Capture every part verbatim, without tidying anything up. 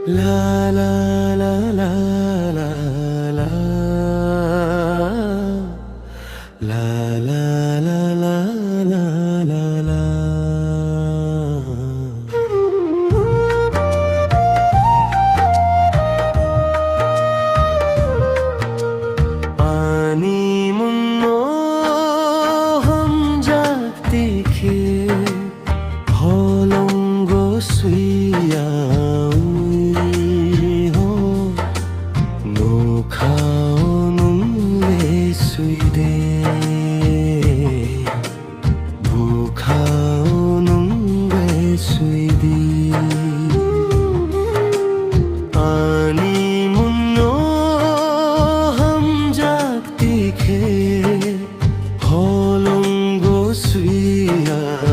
La la la la la la. La la la la la la la. Ani mungno hamjak tikhe holongo swiyawi ho. Nokhao nungle swide, bukhao nungle swidi. Ani mungno hamjak tikhe holongo swiyawi,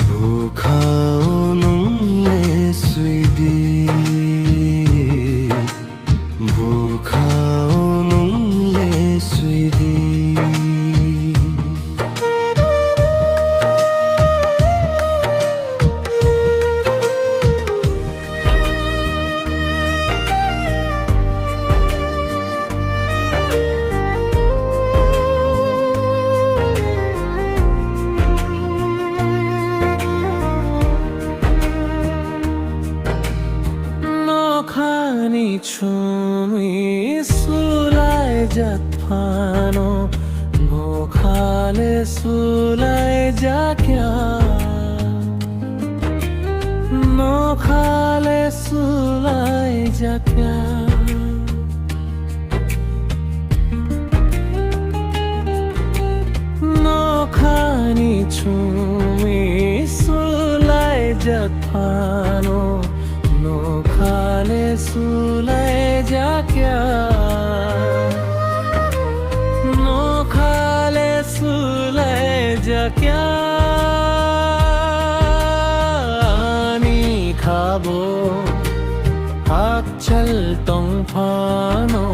bukhao nungle swidi, bukhao nungle swidi. Nokhani chumui sulaijak phano, nokhale sulaijakya, nokhale sulaijakya. Nokhani chumui sulaijak phano, nokhale sulaijakya, nokhale sulaijakya. Ani khabo hakchal tong phano,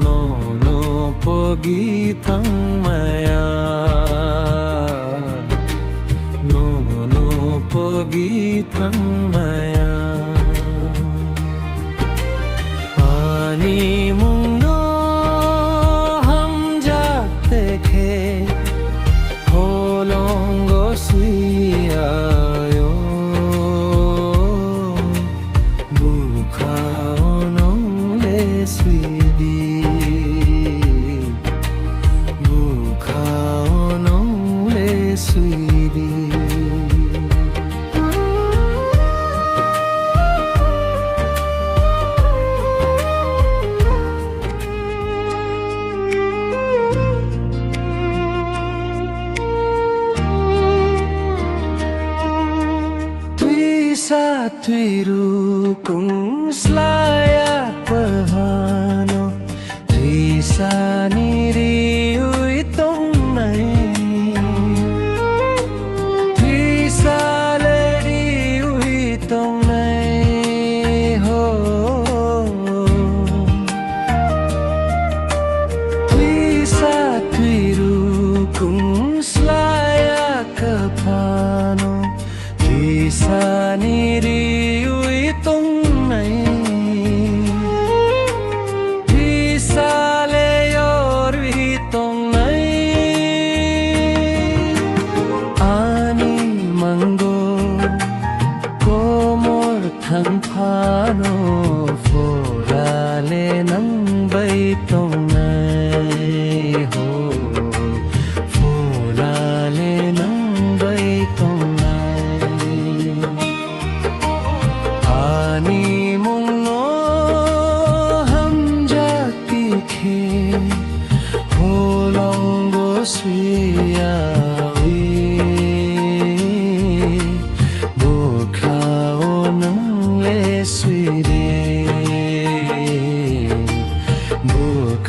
nono pogi thangmaya, nono pogi thangmaya. Ani mungno hamjak tekhe holongo swiyayo, bukhao nungle swidi, bukhao nungle swidi. Twisa twiru kung slaya pahano, twisani riui tongnai, twisale riui tongnai ho. Twisa twiru kung slaya kaphano, twisani riui tongnai, twisale yorwi tongnai. Ani mango komor thang phano, pholale nang bai tongnai ho, pholale nang bai tongnai. Ani mungno hamjak tikhe holongo swiyawi, bukhao nungle swidi, bukha